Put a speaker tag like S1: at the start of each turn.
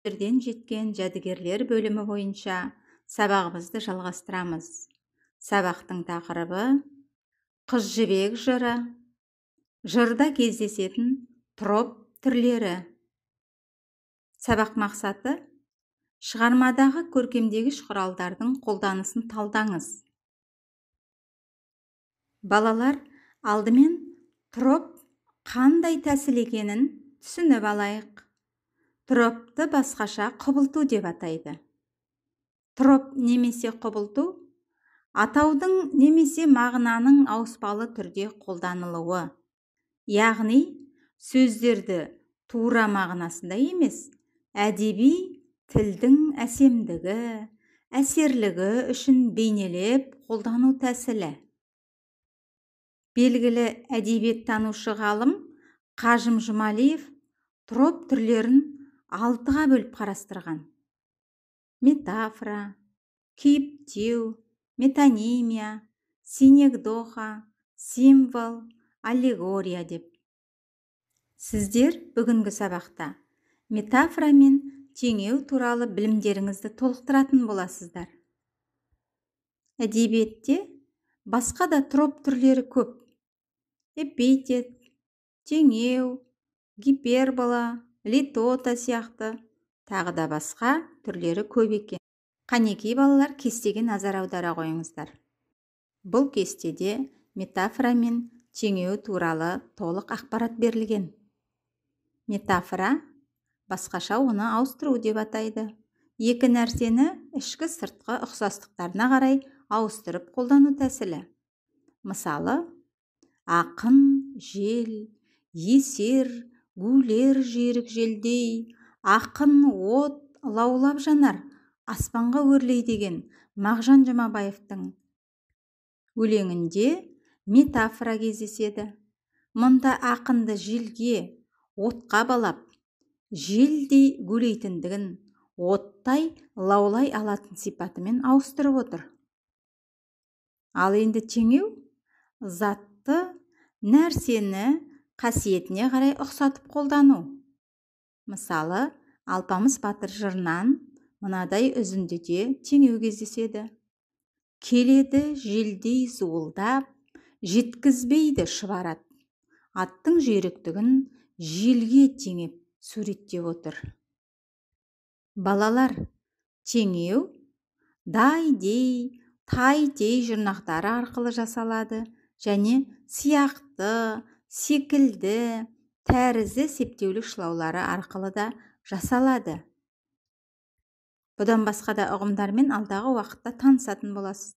S1: Жерден жеткен жәдігерлер бөлімі бойынша сабағымызды жалғастырамыз. Сабақтың тақырыбы: Қыз Жібек жыры, жырда кездесетін троп түрлері. Сабақ мақсаты: шығармадағы көркемдегіш құралдардың қолданысын талдаңыз. Балалар, алдымен троп қандай тәсіл екенін түсініп алайық. Тропты басқаша құбылту деп атайды. Троп немесе құбылту – атаудың немесе мағынаның ауыспалы түрде қолданылуы, яғни сөздерді тура мағынасында емес, әдеби тілдің әсемдігі, әсерлігі үшін бейнелеп қолдану тәсілі. Белгілі әдебиеттанушы ғалым Қажым Жұмалиев троп түрлерін алтыға бөліп қарастырған: метафора, кейіптеу, метонимия, синекдоха, символ, аллегория деп. Сіздер бүгінгі сабақта метафора мен теңеу туралы білімдеріңізді толықтыратын боласыздар. Әдебиетте басқа да троп түрлері көп: эпитет, теңеу, гипербола, литота сияқты тағы да басқа түрлері көп екен. Қанекей, балалар, кестеге назар аудара қойыңыздар. Бұл кестеде метафора мен теңеу туралы толық ақпарат берілген. Метафора, басқаша оны ауыстыру деп атайды, екі нәрсені ішкі, сыртқы ұқсастықтарына қарай ауыстырып қолдану тәсілі. Мысалы, ақын жел есер, гулер жүйрік желдей, ақын от лаулап жанар, аспанға өрлей деген Мағжан Жұмабаевтың өлеңінде метафора кездеседі. Мұнда ақынды желге, отқа балап, желдей гулейтіндігін оттай лаулай алатын сипатымен ауыстырып отыр. Ал енді теңеу – затты, нәрсені қасиетіне қарай ұқсатып қолдану. Мысалы, Алпамыс батыр жырынан мынадай үзіндіде теңеу кездеседі: «Келеді желдей зуылдап, жеткізбейді шұбар ат». Аттың жүйріктігін желге теңеп суреттеп отыр. Балалар, теңеу дай, дей, тай, тей жұрнақтары арқылы жасалады және сияқты, секілді, тәрізді септеулік шылаулары арқылы да жасалады. Бұдан басқа да ұғымдармен алдағы уақытта танысатын боласыздар.